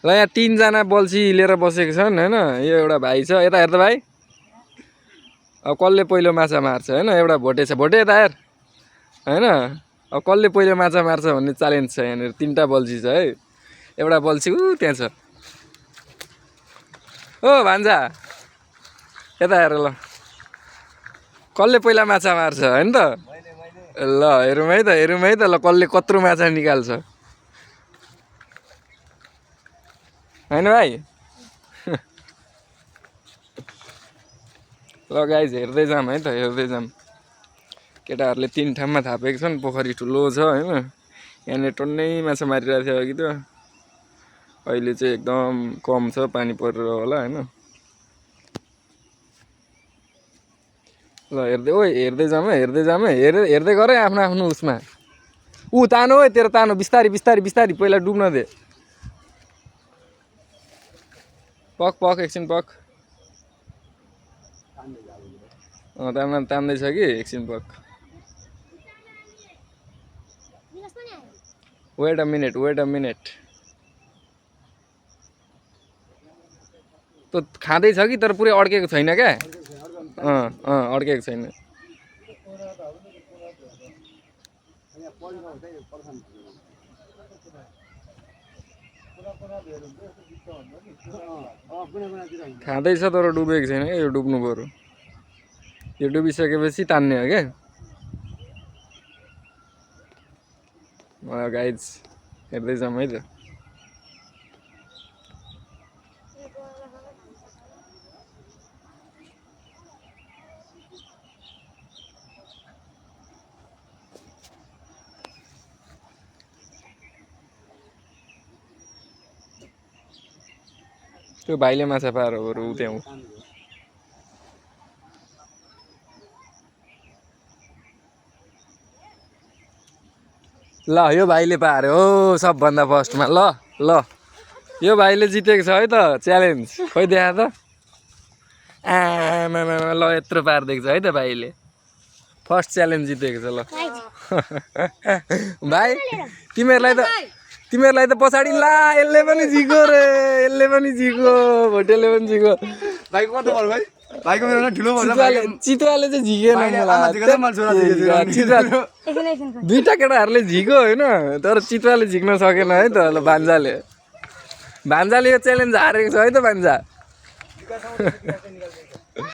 ल यहाँ 3 जना बल्छी लिएर बसेको छन् हैन। यो एउटा भाइ छ, यता हेर त भाइ। अब कसले पहिलो माछा मार्छ हैन। एउटा भोटे छ, भोटे यता हेर हैन। अब कसले पहिलो माछा मार्छ भन्ने च्यालेन्ज छ यहाँनिर। 3टा बल्छी छ है। एउटा बल्छी त्यहाँ छ। ओ भान्जा यता हेर ल, कसले पहिला माछा मार्छ हैन त। ल हेरौँ है त ल कसले कत्रो माछा निकाल्छ हैन भाइ। ल गाइज हेर्दै जाम है त, हेर्दै जाम। केटाहरूले 3 ठाउँमा थापेको छन्। पोखरी ठुलो छ हैन। यहाँनिर टन्नै माछा मारिरहेको थियो अघि त। अहिले चाहिँ एकदम कम छ, पानी परेर होला हैन। ल हेर्दै जाम है, हेर्दै जाम है। हेर्दै गर है आफ्नो आफ्नो उसमा। तानो है तेरो, तानो बिस्तारी बिस्तारी बिस्तारी, पहिला डुब्न दे। पक एकछिन पक। तान्दैछ कि, एकछिन पक। Weight a minute. त खाँदैछ कि तर पुरै अड्केको छैन क्या। अड्केको छैन। खाँदैछ तर डुबेको छैन क्या। यो डुब्नु पर्यो। यो डुबिसकेपछि तान्ने हो क्या। गाइज हेर्दै जाउँ है त। त्यो भाइले माछा पाएर बरु त्यहाँ। ल यो भाइले पारे हो सबभन्दा फर्स्टमा। ल यो भाइले जितेको छ है त च्यालेन्ज। खोइ देखा त। आमामा ल यत्रो पारिदिएको छ है त भाइले। फर्स्ट च्यालेन्ज जितेको छ। ल भाइ तिमीहरूलाई त पछाडि ला। यसले पनि जिको रे, यसले पनि जिको, भोटेले पनि जिको। भाइको कति भयो भाइ? भाइको मेरो ठुलो भयो। चितुवाले चाहिँ झिकेन मलाई। दुईटा केटाहरूले झिक्यो होइन, तर चितुवाले झिक्न सकेन है त। ल भान्जाले यो च्यालेन्ज हारेको छ है त भान्जा।